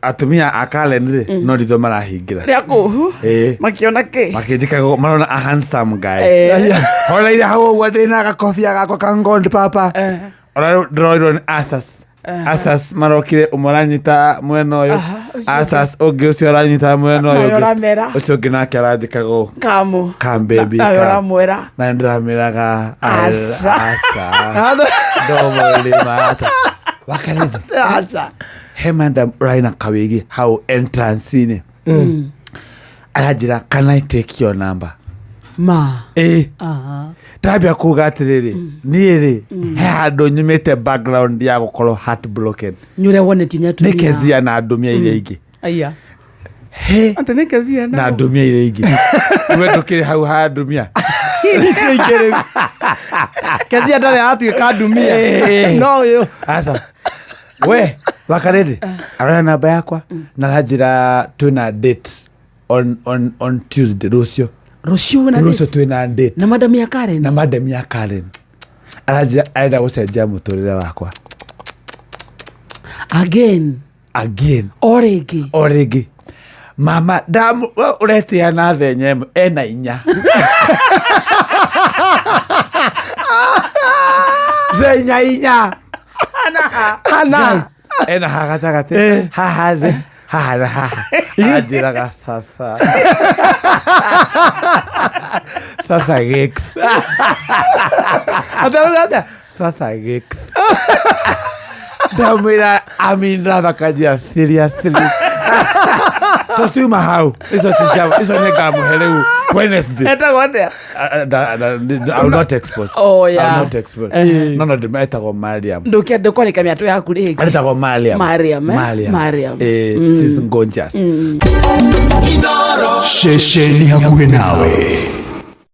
Atumia a Karen rĩ, no ritho marahingĩra. Rĩa kũhu. Ĩĩ. Makĩona kĩ? Makĩnjĩkaga marona a handsome guy. Horeire hau ũguo ndĩna gakobia gakwa ka ngondi papa. Ona rĩu ndĩroirwo nĩ asas. Asas marokire, ũmwe aranyita mwena ũyũ. Ũcio ũngĩ. Asas ũngĩ ũcio aranyita mwena ũyũ Nawe ũngĩ. ũramera. Ũcio ũngĩ nake aranjĩkaga ũũ. Kamu. Come, baby, Nawe come. ũramwĩra. Na ndĩramĩraga. Aca. Aca. Ndomũrĩma aca. Wakarĩthi. Aca. He madam ũrarĩ na kawĩgi hau entrance-inĩ, aranjĩra, "Can I take your number?" Ma. Ĩ, ndambia kuga atĩrĩrĩ, niĩ rĩ, he handũ nyumĩte background ya gũkorwo heartbroken. Nĩ ũrĩa wonetio nĩ nĩ atumia. Kezia na ndumia iria ingĩ. Aya. He. Atĩ nĩ Kezia na ndumia iria ingĩ, we ndũkĩrĩ hau ha ndumia. Icio ingĩ rĩu Kezia ndarĩ aratuĩka ndumia. No ũyũ. Aca we wakarĩrĩ aroya namba yakwa na aranjĩra twĩna date on Tuesday, rũciũ. Rũciũ wĩna Rũciũ date? twĩna date. Na madam ya Karen. Na madam ya Karen. Aranjĩra arenda gũcenjia mũtũrĩre wakwa. Again. Again. O rĩngĩ. O rĩngĩ, mama ndamu we ũretĩa na thenya ĩmwe ena inya thenya inya. Ana. Ena ha gatagatĩ, haha thĩ, haha na haha. Anjĩraga baba, baba gĩk. Atarauga atĩa? Baba gĩk. Ndamwĩra aminra bakanjia seriously tũtiuma hau, icio ti cia icio, nĩ ngamũhe rĩu Wednesday. Etagwo atĩa? I will not expose. Oh, I will yeah. not expose. No, etagwo Mariam. Ndũkwarĩka mĩatũ yaku rĩngĩ. Etagwo Mariam. Mariam, eh? Mariam. Mariam. Eh, she's gorgeous. Ceceni hakuhĩ nawe.